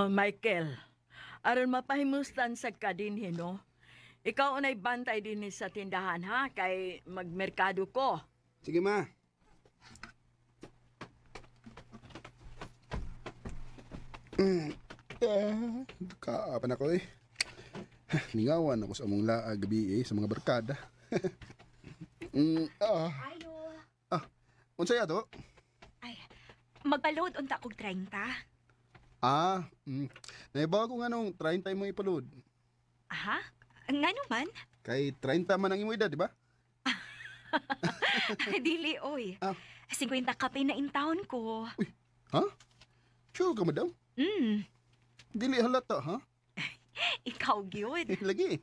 Oh, Michael, aron mapahimuslan sa ka dinhi, no? Ikaw unay bantay dinhi sa tindahan, ha? Kay magmerkado ko. Sige, ma. Kaapan ako eh. Lingawan ako sa among laag gabi eh, sa mga barkada. Ayo. Ah, unsay ato? Ay, magpaload unta kog 30. Ah, naibaw ko nga nung 30 mo ipaload. Aha? Ngano man? Kay 30 man ang imo edad, di ba? Dili, oy. Ah. 50 kape na in town ko. Uy, ha? Sure ka, madam? Mm, Dili halata, ha? ikaw gyud. Lagi.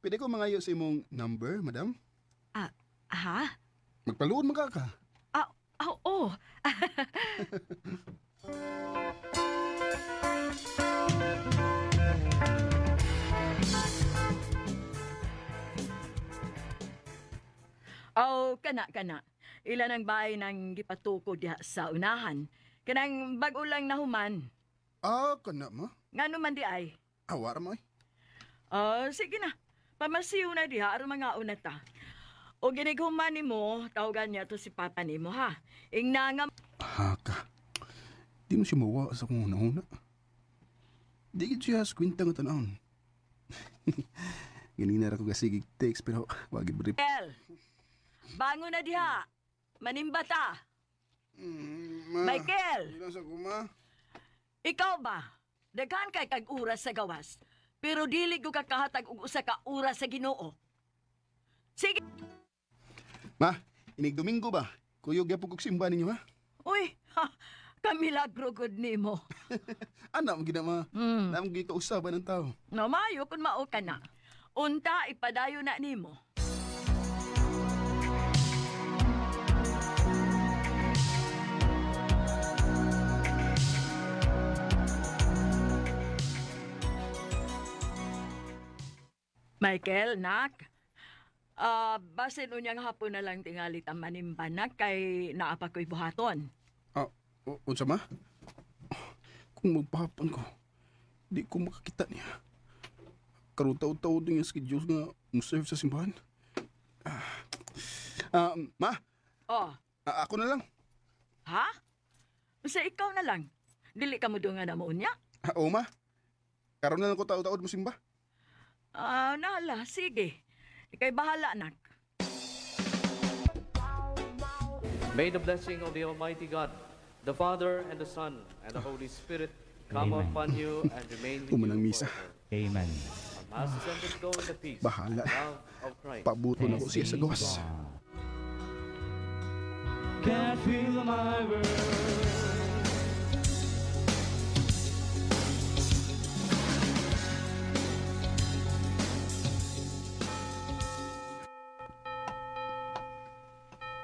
Pwede ko mangayo sa imong number, madam? Ah, aha? Magpaload man ka ka. Ah, oh, oh. Oh, kana kana. Ilan ang bahay nang gipatukod diha sa unahan. Kanang bag-o lang nahuman. Ah, kana ma. Ngano man di ay? Awara mo eh. Oh, sige na. Pamasiw na diha aron mga una ta. O ginighuman nimo, tawagan niya to si papa nimo ha. Ingna nga Haka. Di mo siya mawa sa kung una-una. Di gid siya sa kwinta nga tanawon. Ganina ra ko kasigig text pero wag gid brief. Michael. Bangon na diha. Manimba ta. Ma, Michael, Ilan sa kuma? ikaw ba? Daghan kay kag oras sa gawas. Pero dili ko kakahatag og usa ka oras sa Ginoo. Sige. Ma, inig Domingo ba? Kuyog gyapon kog simba ninyo ha? Uy, ha, kamilagro gud nimo. Ana mo gid na, ma. Mm. Namo gid kausaban ng tao. No, mayo kun mao ka na. Unta ipadayo na nimo. Michael, nak. Ah, basin unyang hapon na lang tingali ta manimba na kay naa pa ko'y buhaton. Ah, unsa ma? Kung magpahapon ko, di ko makakita niya. Karon taod-taod nga schedule nga mo-serve sa simbahan. Ah, ma, Oh, ako na lang. ha? Sa ikaw na lang. Dili ka mo dungan na mo unya? Ah, oo, ma. Karon na lang ko taod-taod mo simba. Ah, nala, sige. Ika'y bahala, nak. May the blessing of the Almighty God, the Father and the Son and the Holy Spirit come Amen. upon you and remain with Umanang you misa. forever. Amen. Our Mass is ended. Go in the peace Bahala. and love of Christ. Pabuto na ko siya sa gawas. Can't feel my world.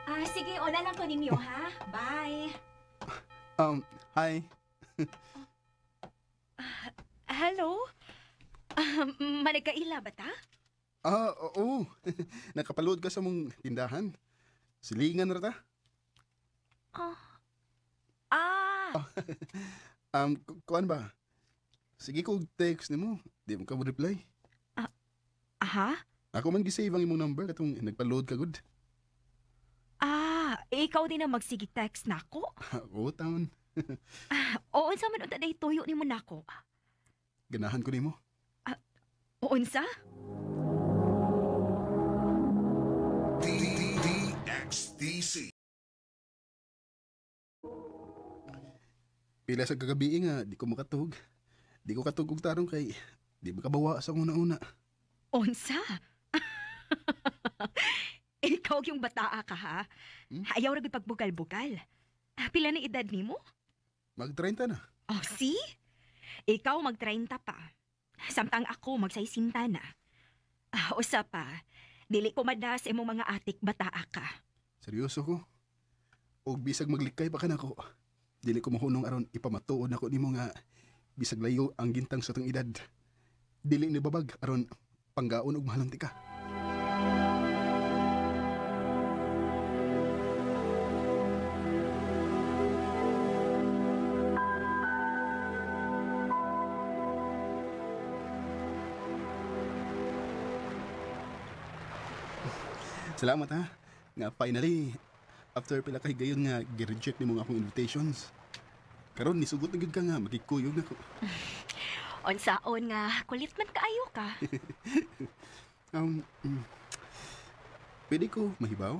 Ah, sige, una lang ko ninyo, ha? Bye. Hi. Hello? Managkaila ba ta? Ah, oo. Nakapaload ka sa mong tindahan. Silingan ra ta. Ah, Kuan ba? Sige ko text nimo, di mo ka mo reply. Aha? Ako man gi-save ang imong number katong nagpa-load ka gud. Ah, ikaw din ang magsige text nako. Oo, taon. Oo, unsa man unta day tuyo nimo nako? Ganahan ko nimo. Unsa? DXDC. Pila sa kagabi nga di ko makatug. Di ko katug og tarong kay di makabawa sa una-una. Unsa? Ikaw yung bataa ka ha? Hmm? Ayaw ra gyud pagbugal-bugal. Ah, pila na edad nimo? Mag 30 na. Oh, see? Ikaw mag-30 pa. Samtang ako mag-60 na. Ah, usa pa, dili ko madas imong mga atik bataa ka. Seryoso ko. Og bisag maglikay pa ka nako. Dili ko mahunong aron ipamatuod nako nimo nga bisag layo ang gintang sa tong edad. Dili ni babag aron panggaon og mahalang tika. Salamat ha. Nga finally, after pila ka higayon nga gi-reject nimo ang akong invitations. Karon nisugot na gyud ka nga makikuyog nako. Unsaon nga kulit man kaayo ka. Um, mm, Pwede ko mahibaw?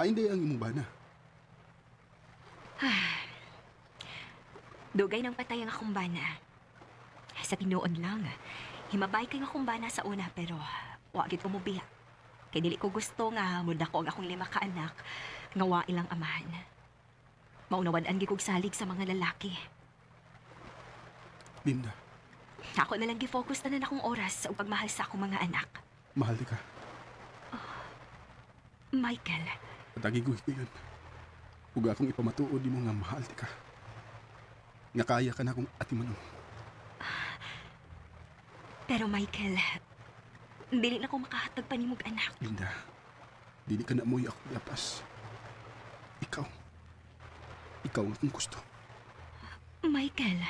Hain day ang imong bana. Dugay nang patay ang akong bana. Sa tinuon lang, himabay kay akong bana sa una pero wa gid umubiya. Kay dili ko gusto nga mudako ang akong 5 ka anak nga wa ilang amahan. Maunawan-an gid kog salig sa mga lalaki. Linda, Ako na lang gi-focus tanan akong oras sa pagmahal sa akong mga anak. Mahal di ka. Michael. Patagi ko yun. Ug akong ipamatuod nimo nga mahal di ka. Nga kaya ka na akong atimanon. Pero Michael, dili na ko makahatag pa nimog anak. Linda, dili ka na mo'y ako iapas. Ikaw. Ikaw ang akong gusto. Michael.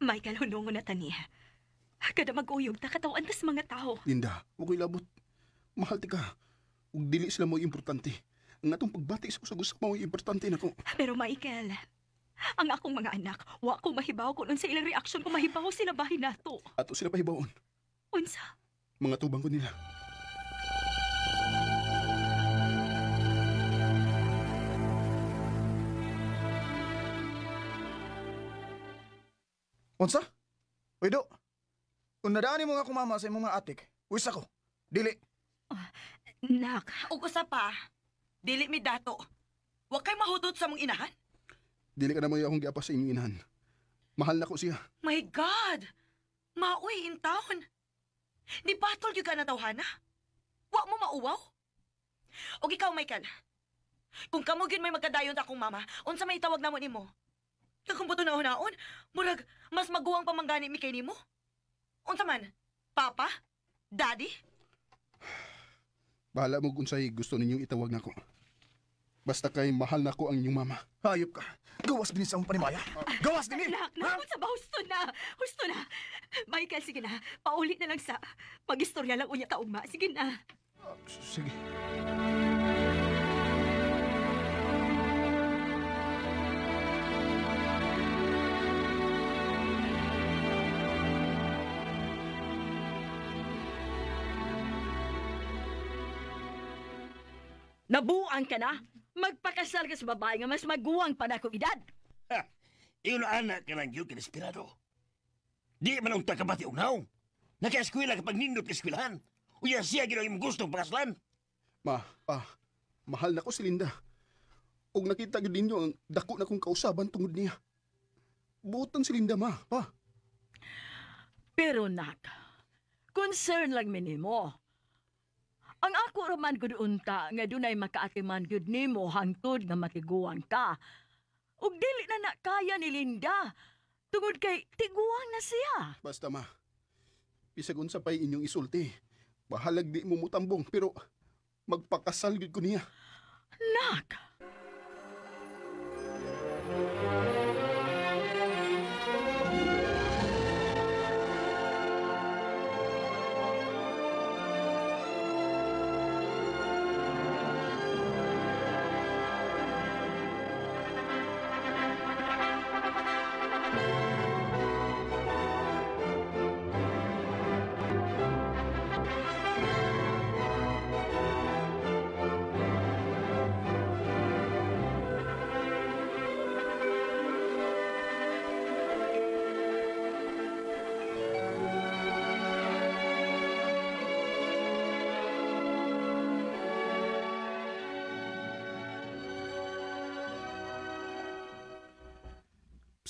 Michael, hunungo na tani. Kada mag-uyog, takatawan tas mga tao. Linda, huwag ko'y labot. Mahal ti ka. Ug dili sila mo'y importante. Ang atong pagbati sa usag-usag mo'y importante nako. Pero Michael, ang akong mga anak, wa ko mahibaw kung unsa ilang reaksyon kung mahibaw sila bahin nato. Ato sila pahibaon. Unsa? Mga tubang ko nila. Unsa? Uy, do. Kung nadaan mo nga kumama sa imong mga atik, uwis ako. Dili. Oh, nak. Ug usa pa, dili mi dato. Wa kay mahutot sa mong inahan? Dili ka na mo akong giapas sa inyong inahan. Mahal na ko siya. My God! Maoy in town. Di patol gyud ka na tawhana? Wa mo mauwaw? Og ikaw, Michael. Kung kamo gyud may magkadayon ta akong mama, unsa may tawag namo nimo? Kung buto na hunaon, murag mas maguwang pamanggani mi kay nimo. Unsa man? Papa? Daddy? Bahala mo kung unsay gusto ninyong itawag nako. Basta kay mahal nako ang inyong mama. Hayop ka. Gawas din sa akong panimaya. Gawas din! Nak, nak, unsa ba? Husto na. Husto na. Michael, sige na. Paulit na lang sa mag-istorya lang unya taugma. Sige na. Sige. Nabuang ka na? Magpakasal ka sa babae nga mas maguwang pa na akong edad. Ha! Iyon anak ka ng Diyos kinespirado. Di man ang takabati unaw. Naka-eskwela kapag nindot ka eskwelahan. Uya siya ginawa imong gustong pakaslan. Ma, pa, mahal na ko si Linda. Og nakita gyud ninyo ang dako na kong kausaban tungod niya. Buotan si Linda, ma, pa. Pero nak, concern lang mi nimo. Ang ako raman gud unta nga dunay makaatiman gyud nimo hangtod nga matiguang ka. Ug dili na na kaya ni Linda tungod kay tiguang na siya. Basta ma, bisag unsa pa'y inyong isulti. Bahalag di mo mutambong pero magpakasal gyud ko niya. Nak!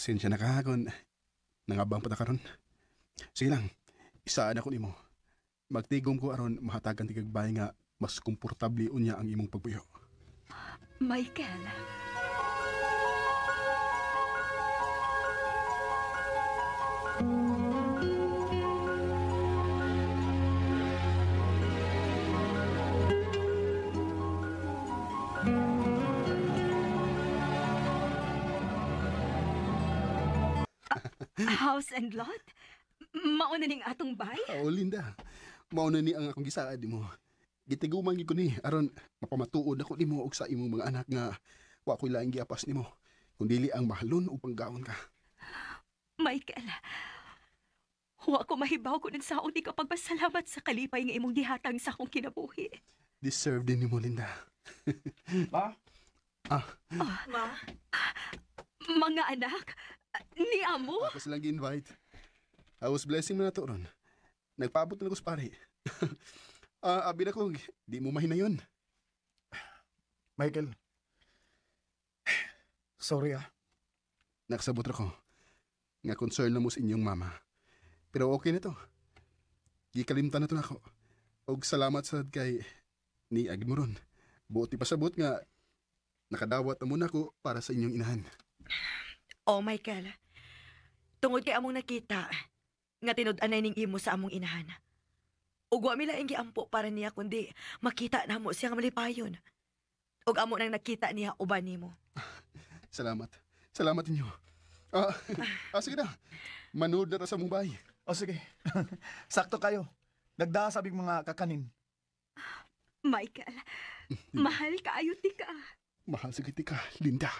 Pasensya na ka kung nangabang pa ta karon. Sige lang, isaan ako nimo. Magtigom ko aron mahatagan ti kagbay nga mas komportable unya ang imong pagbuyo. Michael. House and lot? Mao na ning atong bay? Oo, Linda. Mao na ni ang akong gisaad nimo. Gitiguman gyud ko ni aron mapamatuod ako nimo og sa imong mga anak nga wa ko'y laing giapas nimo. Kun dili ang mahalon o panggaon ka. Michael, wa ko mahibaw kung unsaon ni ka pagpasalamat sa kalipay nga imong gihatag sa akong kinabuhi. Deserve din nimo, Linda. Ma? Ah, Ma? Mga anak, ni amo? Ako silang gi-invite. I was blessing mo na to ron. Nagpaabot na ko sa pare. Ah, abi na ko, di mo mahinayon. Michael. Sorry ah. Nakasabot ra ko. Nga concern na mo sa inyong mama. Pero okay na to. Gikalimtan na to nako. Og salamat sad kay ni agad mo ron. Buot ipasabot nga nakadawat na muna ko para sa inyong inahan. Oh, Michael. Tungod kay among nakita, nga tinud-anay ning imo sa among inahan. Ug wa mi laing giampo para niya kundi makita namo siya nga malipayon. Ug amo nang nakita niya uban nimo. Salamat. Salamat inyo. Ah, sige na. Manood na ta sa Mumbai. O sige. Sakto kayo. Nagdaa sabing mga kakanin. Michael, mahal kaayo ti ka. Mahal sa ka, Linda.